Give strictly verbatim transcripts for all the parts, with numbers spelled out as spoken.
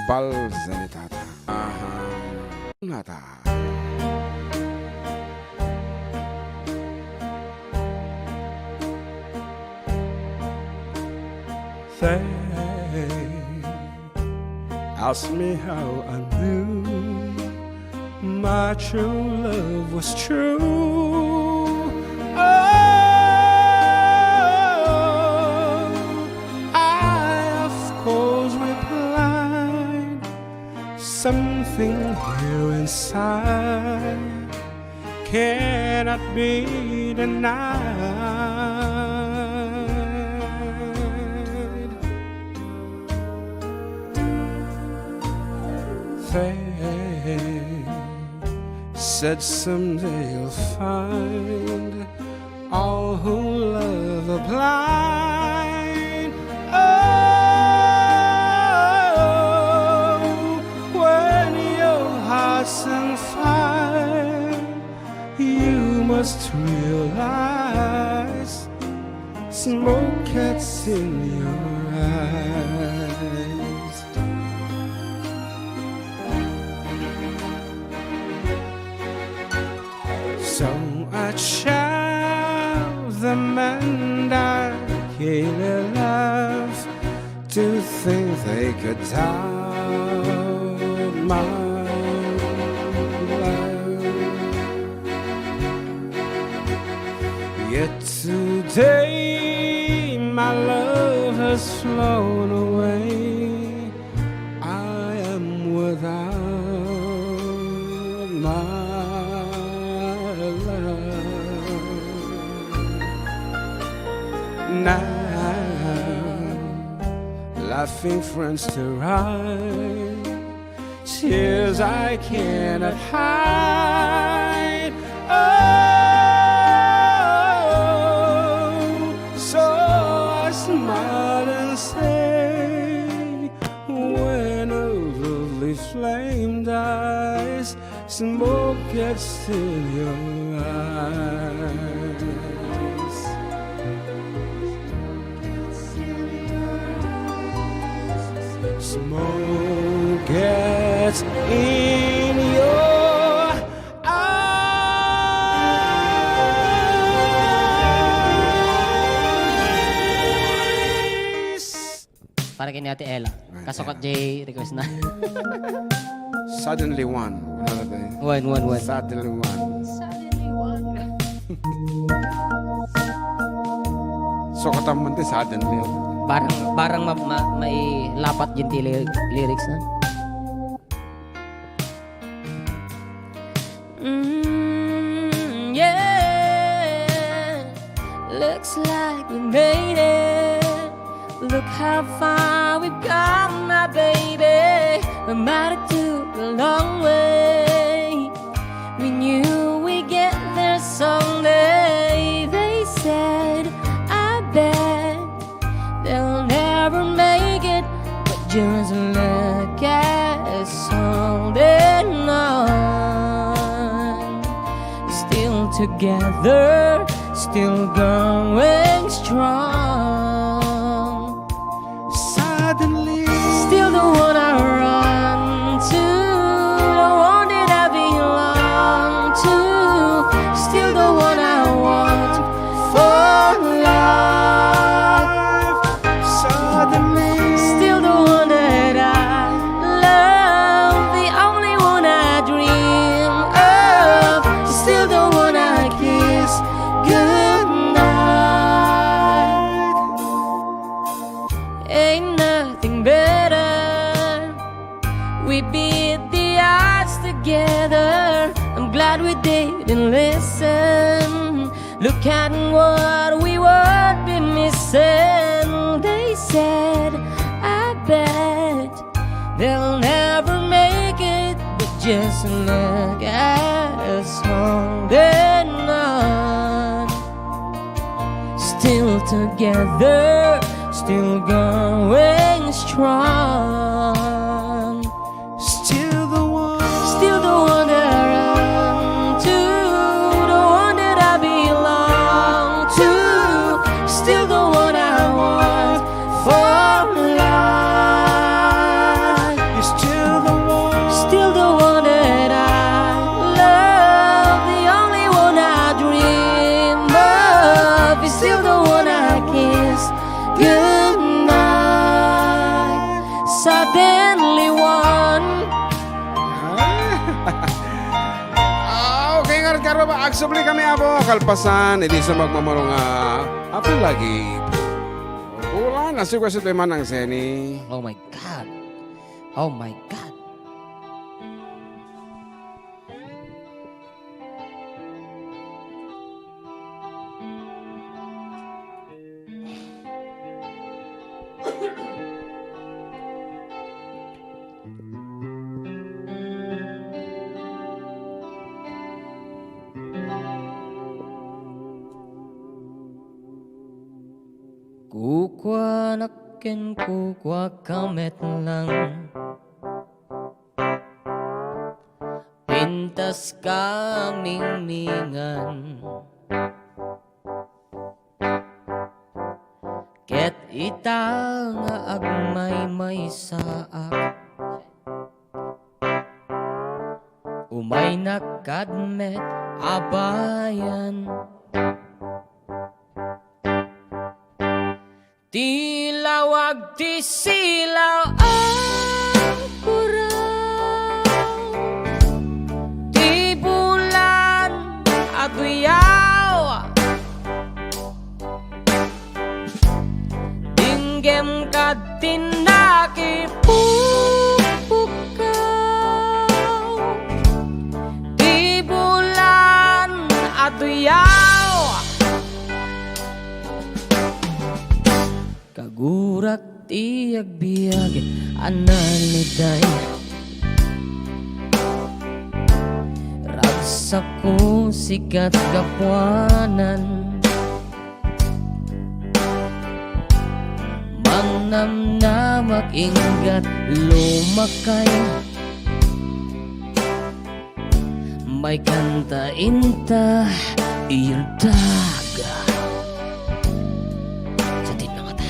Palzanitata. Aha. Nata. They ask me how I knew my true love was true. Oh, I of course replied, something here inside cannot be denied. They said someday you'll find all who love are blind. Oh, when your heart's on fire, you must realize smoke gets in your eyes. So I tell the men that kill love to think they could doubt my love. Yet today my love has flown away. I am without my love. Now, laughing friends to right, tears I cannot hide. Oh, so I smile and say, when a lovely flame dies, smoke gets in your eyes. Smoke gets in your eyes. Para kini Ate Ella. Ay, kasukat Ella. Jay request na. Suddenly one. Ano na tayo? One, one, one. Suddenly one. Suddenly one. Sukatan man ti suddenly. Parang, parang ma-, ma-, mailapat yung ti-, lyrics na. Mm, yeah. Looks like we made it. Look how far we've come, my baby. We might have took a long way. We knew we'd get there someday. They said, I bet they'll never make it, but just look at us holding on. Still together, still going strong. Suddenly, still the one I run to, the one that I belong to, still the one I want for life. Suddenly, still the one that I love, the only one I dream of, still the one I kiss goodnight. Ain't nothing better. We beat the odds together. I'm glad we didn't listen. Look at what we would be missing. They said, I bet they'll never make it, but just look at us holding on. Still together, still going strong. Still the one. Still the one that I run to, the one that I belong to. Still the one I want for life. You're Suddenly one. Ah, okay, ngarud, karon, agsubli kami, Apo, kalpasan iti sa magmamano nga Apo lagi. Ulan, as requested by Manang Zenny. Oh my God. Oh my God. Kukuanak ken kukuaka met lang. Pintas kamingmingan. Ket ita nga agmaymaysaak, umaynak kad met a bayan. Ti lawag ti silaw a puraw, ti bulan a tuyaw, dinggem kad ti nakipukpukkaw, ti bulan a tuyaw. Kagurak ti agbiag a naliday. Ragsakko sikat gapuanan. Mangnamnamak inggat lumakay. Maikanta inta iyuldag. Sa tinangata.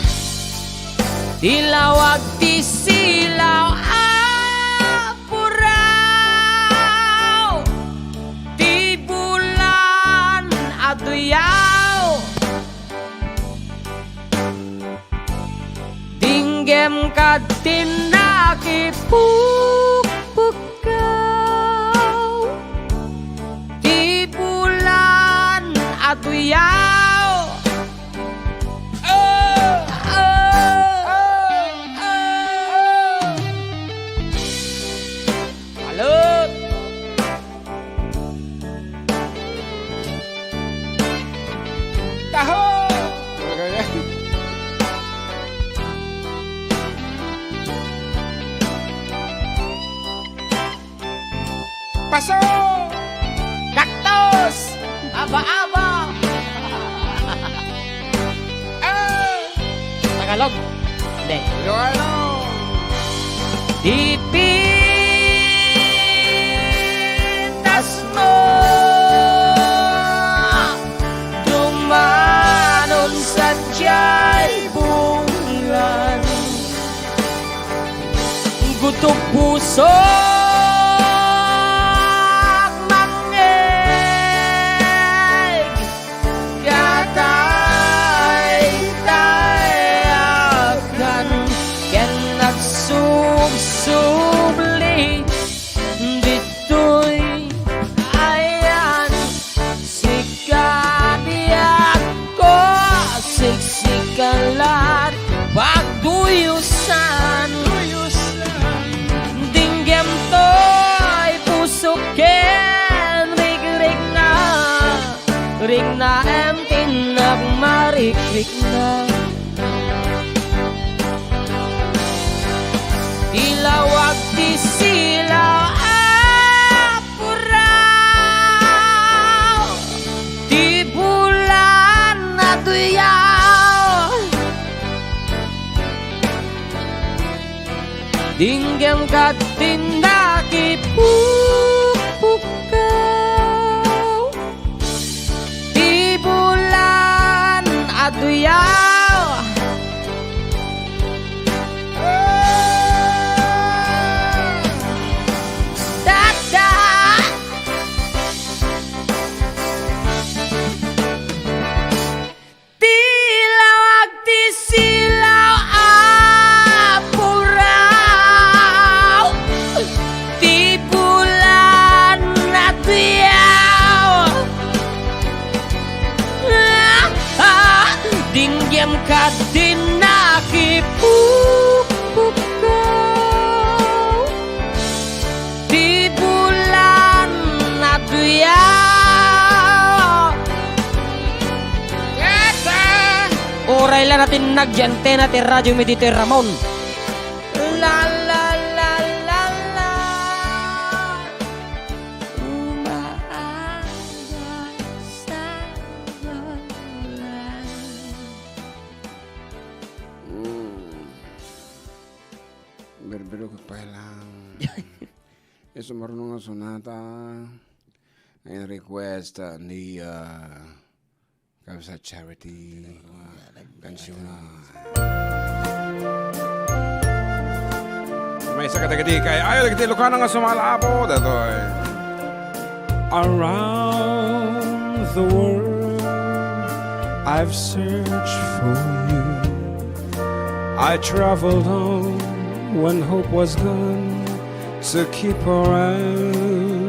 Ti lawag ti silaw a puraw. Ti bulan a tuyaw. Dinggem kad ti nakipukpukkaw, ti bulan a tuyaw. Oh, oh, oh, oh. Balut. Taho! Paso! Cactus! Aba-aba! Ah! Tagalog. Hindi. Ilocano. Ti pintasmo, dumanon sadiay bulan. Gutom pusok mangngeg. Kataytayakan ken agsugsubli ditoy ayan. Sika diak ko siksikalan pagduyusan. Dinggem toy pusok ken rigrigna. Riknaem ti nagmarikrikna. Ti lawag ti silaw a puraw, ti bulan a tuyaw. Dinggem kad ti nakipukpukkaw. Ti bulan a tuyaw. Dada. Ti lawag ti silaw a puraw. Kailan natin nagyan antena ti Radyo Mediterramon. La, la, la, la, la. Umaaga sa bulan. Mm. Birbiro ko pa lang. Isu marunong nga sonata. Ang request, uh, ni, uh, Kabsat Charity, uh, kansyona. Maysa kadagiti kay ayo dagiti Ilocano nga sumala-apo, datoy. Around the world, I've searched for you. I traveled on when hope was gone to keep a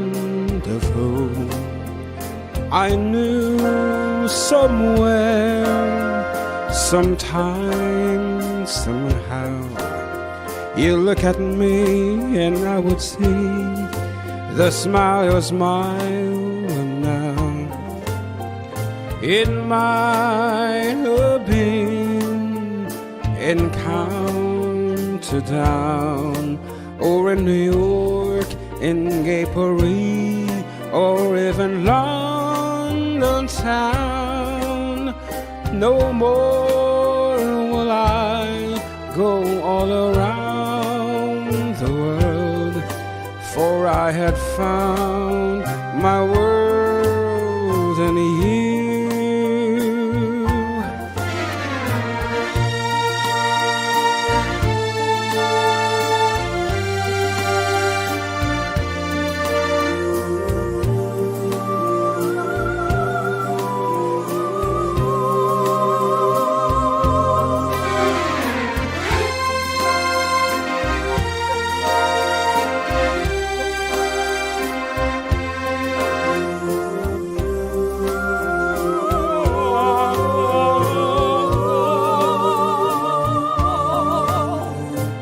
rendezvous. I knew somewhere, sometime, somehow, you look at me and I would see the smile you smile now. It might have been in County Down or in New York, in Gay Paris, or even London town. No more will I go all around the world, for I had found my world in you.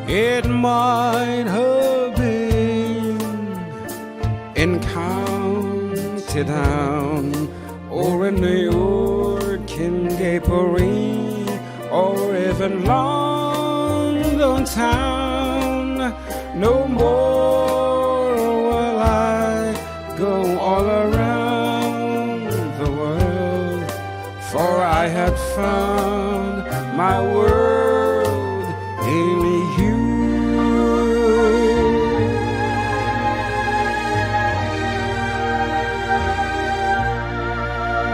It might have been in County Down, or in New York, in Gay Paris, or even London town. No more will I go all around the world, for I had found my world in you.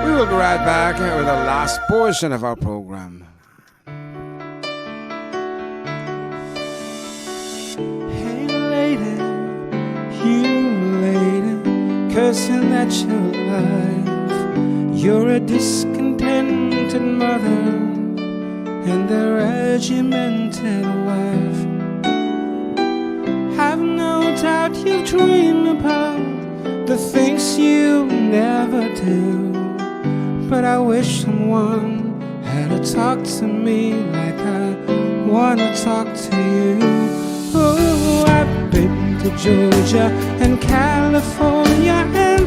We will be right back with the last portion of our program. Hey lady, you lady, cursing at your life. You're a discontented mother and a regimented wife. I've no doubt you dream about the things you never do, but I wish someone had to talk to me like I wanna talk to you. Oh, I've been to Georgia and California and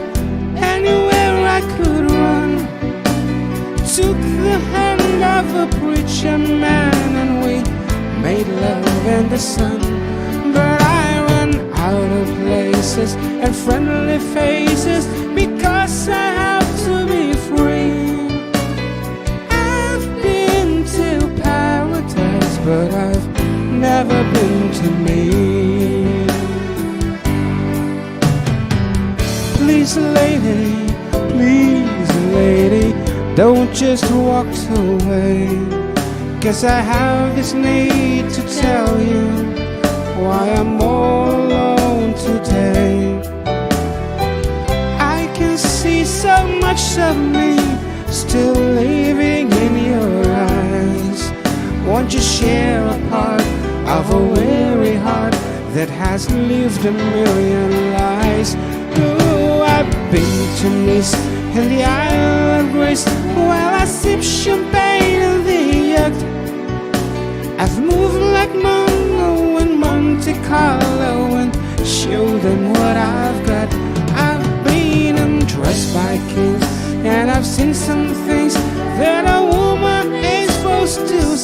anywhere I could run. Took the hand of a preacher man and we made love in the sun. But I ran out of places and friendly faces because I have to be free. I've been to paradise, but I've never been to me. Please, lady, please, lady, don't just walk away. 'Cause I have this need to tell you why I'm all alone today. I can see so much of me still living in your eyes. Won't you share a part of a weary heart that has lived a million lies? Oh, I've been to Nice and the Isle of Greece while I sip champagne in the yacht. I've moved like Mongo and Monte Carlo and show them what I've got. I've been undressed by kings and I've seen some things that a woman ain't supposed to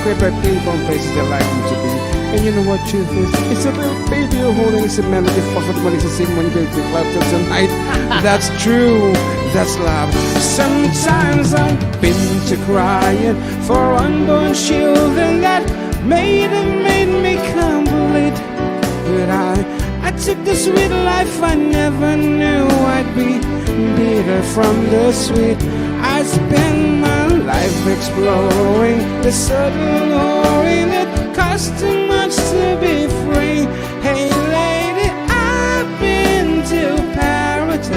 Quebec people places they like them to be. And you know what truth is? It's a little baby you're holding. It's a melody for the money to sing when you go to the club tonight. That's true. That's love. Sometimes I've been to crying for unborn children that made and made me complete. But I, I took the sweet life. I never knew I'd be bitter from the sweet. I spend my life exploring the subtle glory that costs too much to be free. Hey, lady, I've been to paradise,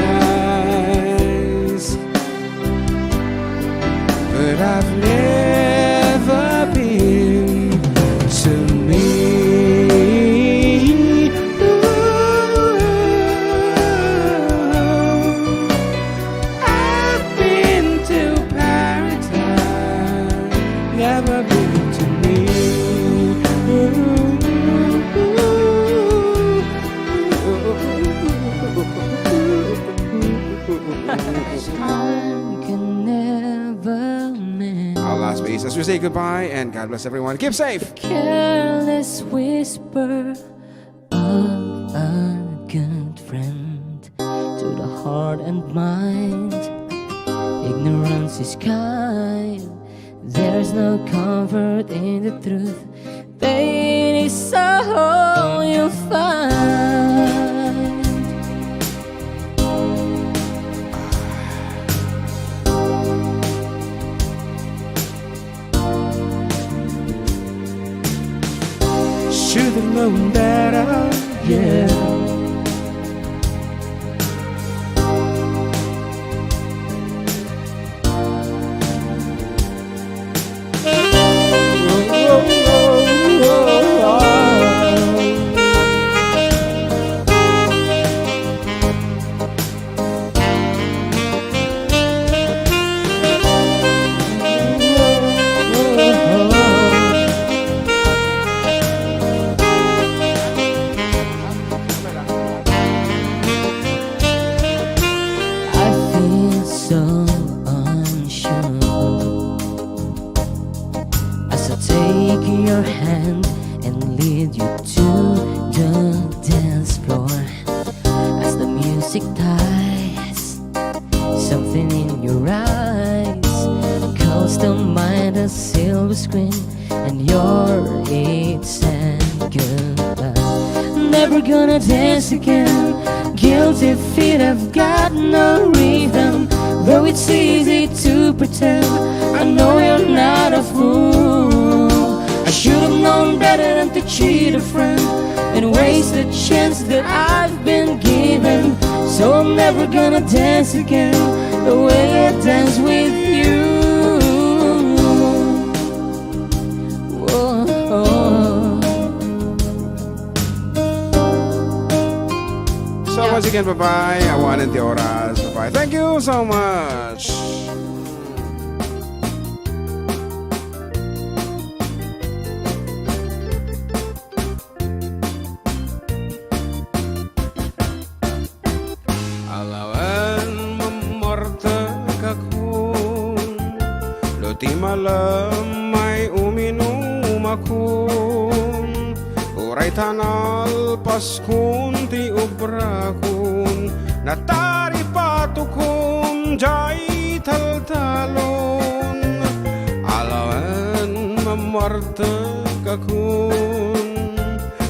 but I've never been to me. I've been to paradise, never been to me. Time can never mend. Our last piece as we say goodbye, and God bless everyone. Keep safe. Careless whisper of a good friend to the heart and mind. Ignorance is kind. There's no comfort in the truth. Pain is all you'll find. Should have known better, yeah. I feel so unsure as I take your hand and lead you to the dance floor. As the music dies, something in your eyes calls to mind a silver screen, and you're it saying goodbye. Never gonna dance again. Guilty feet have got no rhythm. Though it's easy to pretend, I know you're not a fool. I should have known better than to cheat a friend and waste the chance that I've been given. So I'm never gonna dance again the way I dance with you. Whoa. So once again, bye-bye. Awanen ti oras. Bye-bye. Thank you so much. Alaen mammartekakon, no ti malemmay uminumakon, uray ta nalpaskon ti obrakon, nataripatokon jay taltalon. Alaen mammartekakon,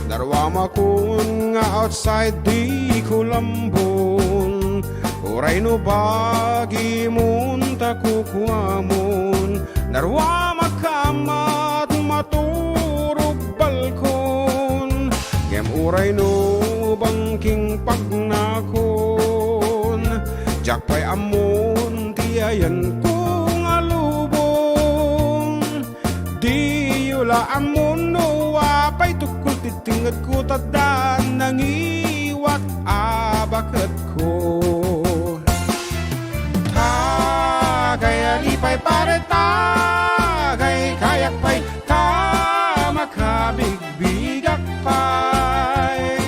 narwamakon nga outside di kulambon, uray no bagimon ta kukuamon, narwamak kamat maturog balkon. Ngem uray no bangking pagnakon, diak pay ammon ti ayanko nga lubong. Diyo la ammon no apay tukol ti tengngedko, ta adda nangiwat a baketko. Tagay a lipay pare, tagay kayak pay, ta makabigbigak pay.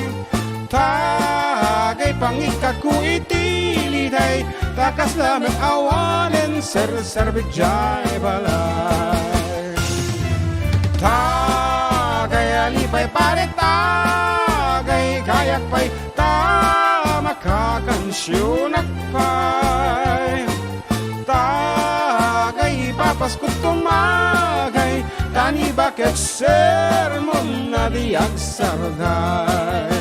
Tagay pangikatko iti liday, ta kasla met awanen serserbi jay balay. Tagay, alipay, pare, tagay, kayak pay, ta makakansionak pay. Tagay, ipapaskot tumagay, ta ni baket sermon na di agsarday.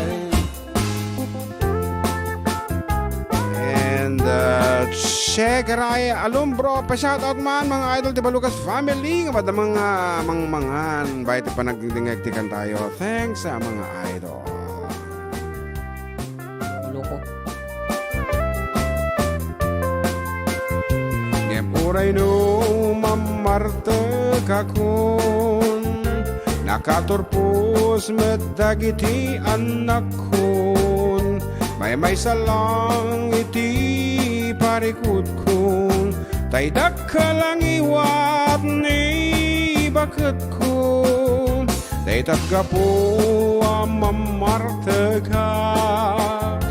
And, uh, check, Ray Alumbro, pa-shoutout man, mga idol ti Balugas family, nga madama nga mangmangan, bay ti panagdingdingeg ti kantayo. Thanks, ah, mga idol. Loko. Ngem uray no mammartekakon, nakaturpos met dagiti annakkon, maymaysa lang iti parikutkon, tay dakkel a ngiwat ni baketkon. Dayta gapu a mammartekak,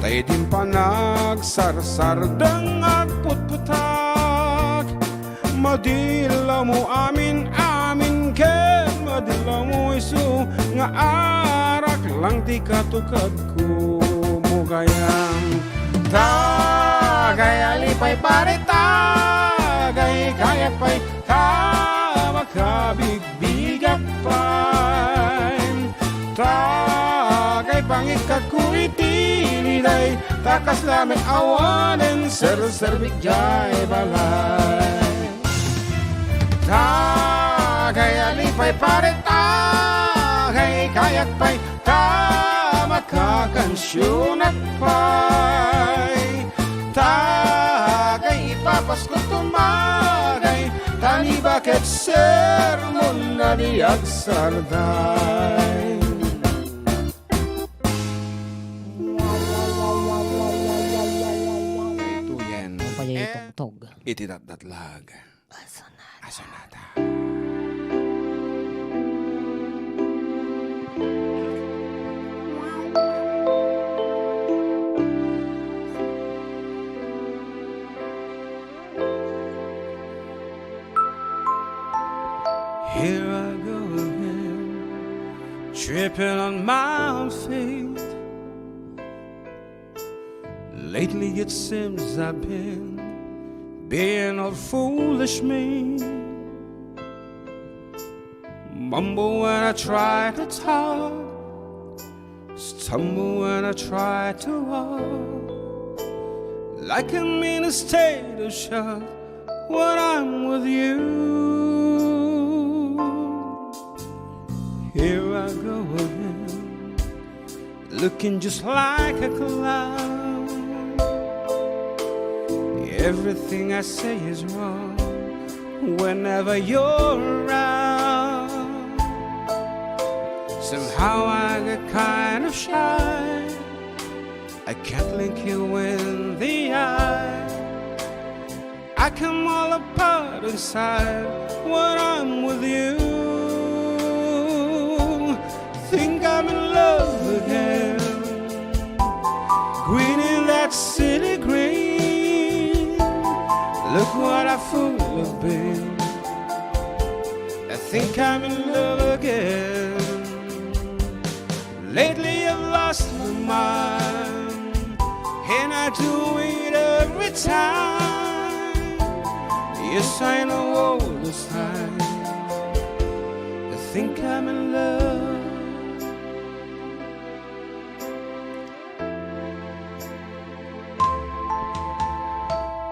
tay din panagsarsardeng agputputak. Madilaw mo amin-amin ken madilaw mo isu nga arak lang ti katukadko mo gayam. Tagay, alipay, pare, tagay, kayak pay, ta makabigbigak pay. Tagay, pangikatko iti liday, ta kasla met awanen serserbik diay balay. Tagay, alipay, pare, tagay, kayak pay, ta makakansionak pay. Tagay, ipapaskot tumagay, ta ni baket sermon na di agsarday. Ituyen. Upaya itungtog. Iti datdatlag. Asonada. Asonada. Here I go again, tripping on my own feet. Lately it seems I've been being a foolish me. Mumble when I try to talk, stumble when I try to walk. Like I'm in a state of shock when I'm with you. Here I go again, looking just like a clown. Everything I say is wrong whenever you're around. Somehow I get kind of shy. I can't look you in the eye. I come all apart inside when I'm with you. Think I'm in love again. Green in that city green. Look what a fool I've been. I think I'm in love again. Lately I've lost my mind, and I do it every time. Yes, I know all this time I think I'm in love.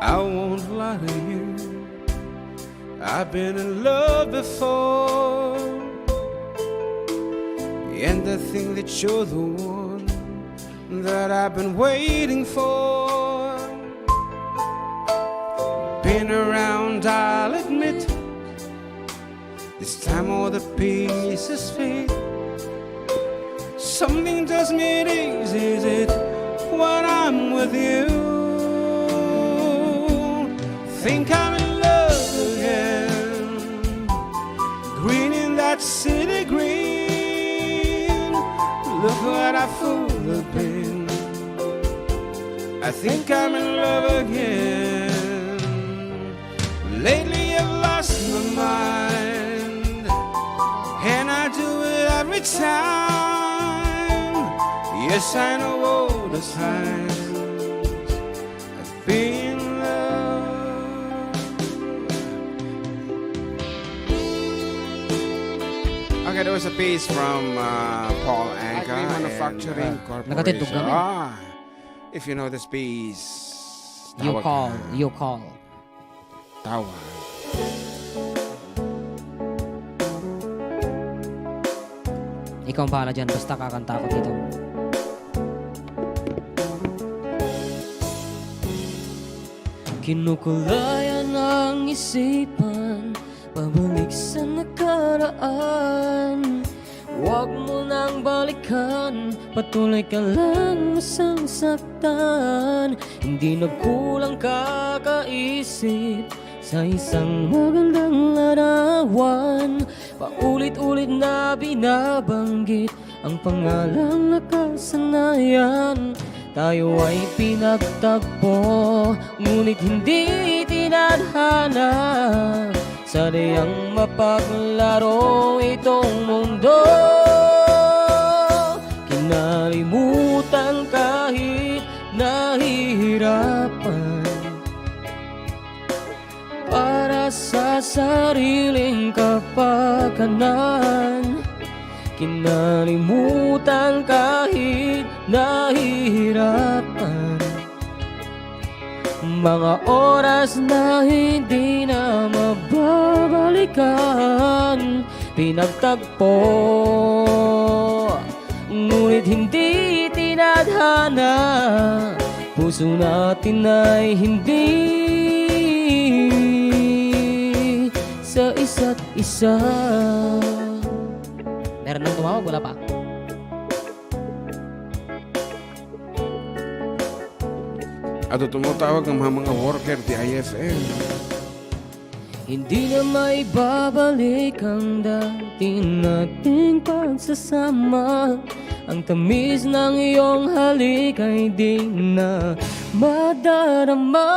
I won't lie to you, I've been in love before, and I think that you're the one that I've been waiting for. Been around, I'll admit, this time all the pieces fit. Something does me easy, is it, when I'm with you? Think I'm in love again. Green in that city green. Look what a fool I've been. I think I'm in love again. Lately I've lost my mind, Every time, yes, I know all the signs. I've been in love. Okay, there was a piece from, uh, Paul Anka Agri and, Manufacturing uh, Corporation. Nakatindog kami. Ah, if you know this piece, you tawag call, ka. You call. Tawag. Ikaw ang bahala dyan, basta kakanta ako dito. Kinukulayan ang isipan, pabalik sa nakaraan. Huwag mo nang balikan, patuloy ka lang masasaktan. Hindi nagkulang kakaisip sa isang magandang larawan. Paulit-ulit na binabanggit ang pangalang nakasanayan. Tayo ay pinagtagpo, ngunit hindi tinadhana. Sadyang mapaglaro itong mundo. Kinalimutan kahit nahihirapan para sa sariling kapakanan. Kinalimutan kahit nahihirapan. Mga oras na hindi na mababalikan, pinagtagpo, ngunit hindi tinadhana. Puso natin ay hindi sa isa't isa. Meron nang tumawag, wala pa? Adu tumatawag nga mga, mga worker ti I F M. Hindi na maibabalik ang dati nating pagsasama. Ang tamis ng iyong halik ay di na madarama.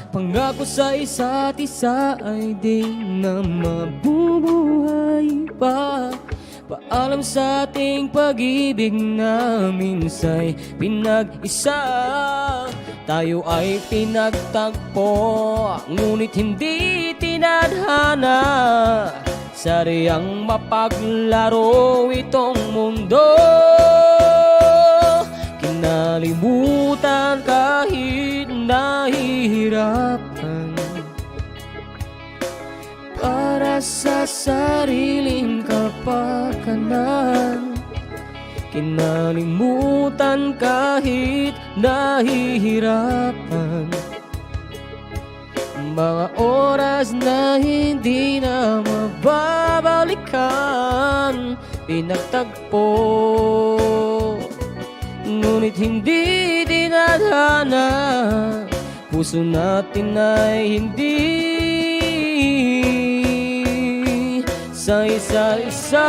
Pangako sa isa't isa ay di na mabubuhay pa. Paalam sa ating pag-ibig na minsay pinag-isa. Tayo ay pinagtagpo, ngunit hindi tinadhana. Sadyang mapaglaro itong mundo. Kinalimutan kahit nahihirapan para sa sariling kapakanan. Kinalimutan kahit nahihirapan. Mga oras na hindi na mababalikan, pinagtagpo, ngunit hindi tinadhana. Puso natin ay hindi sa isa't isa.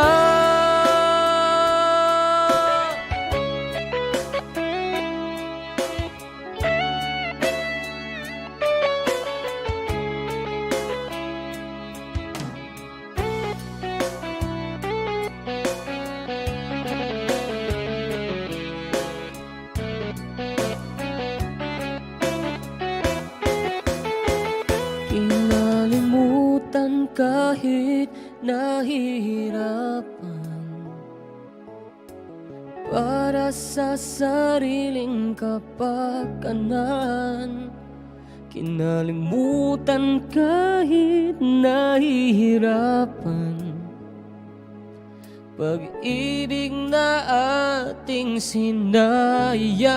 Kinalimutan kahit nahihirapan para sa sariling kapakanan. Kinalimutan kahit nahihirapan. Pag-ibig na ating sinayang,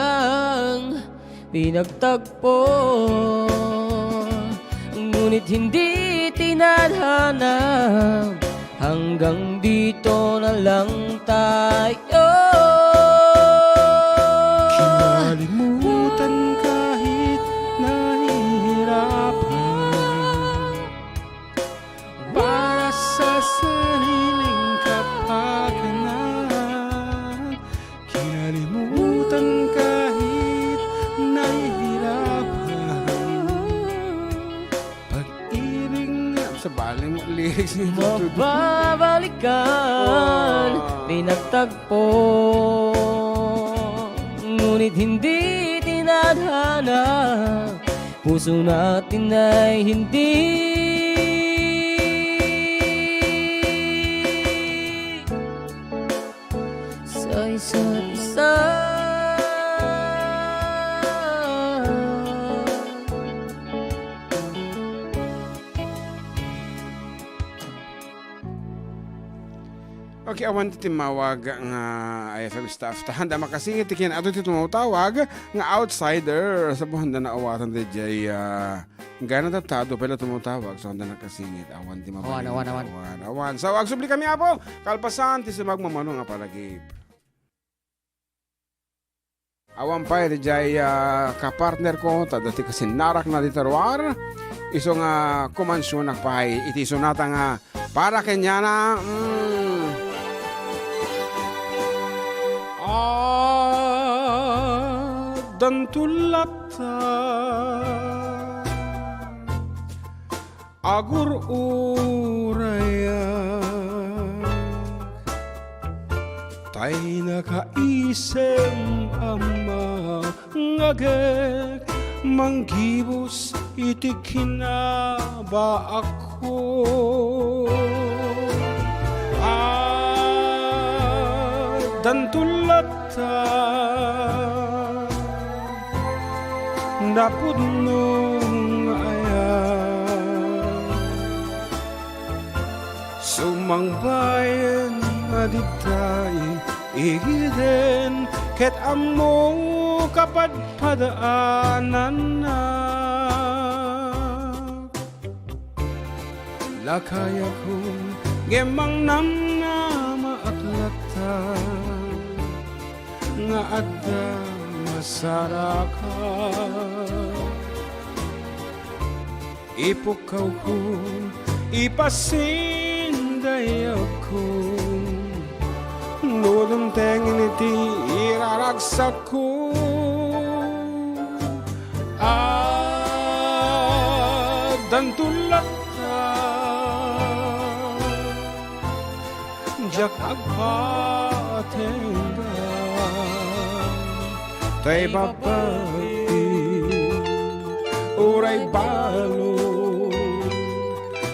pinagtagpo, ngunit hindi tinadhana. Hanggang dito na lang tayo. Kinalimutan kahit nahihirapan para sa sariling kapakanan. Kinalimutan kahit nahihirapan. Pag-ibig nga, sa bali mo, lyrics ni Tutu. Mababalikan. Nagtagpo, ngunit hindi tinadhana, puso natin ay hindi sa isa't isa. Okay, awan ti timmawag nga I F M staff. Ta handa makasingit ti kin-, adu ti tumawtawag nga outsider. Sa buhanda na awatan ti jay, ah, gana tattado pala tumawtawag. So, handa nakasingit. Awan ti mabalin. Awan, awan, awan. Awan, awan. So, agsubli kami, Apo. Kalpasan, ti sumagmamano nga palagip. Awan pay, dijay, ah, kapartner ko, ta dati kasinnarak na di taruar. Isu nga kumansionak pay iti sunata nga para kenyana, mm. Addanto latta agur-urayak, tay nakaisem a mangagek, manggibus iti kinabaakko. Addanto latta napudno nga ayak. Sumangbayen a dita igiden ket ammo kapadpadaananna. Lakayakon ngem mangnamnamaak latta nga adda masarakan. Ipukkawko, ipasindayagko, no dumtengen iti iraragsakko. Addanto latta diak agpatenggan, tay babai uray balo,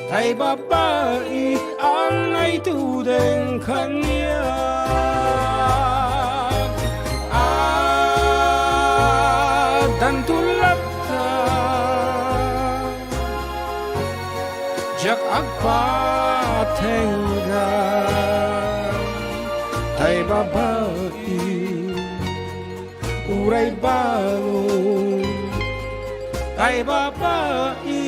tay babai a naitudeng kaniak. Addanto latta diak agpatenggan, tay babai uray balo, tay babai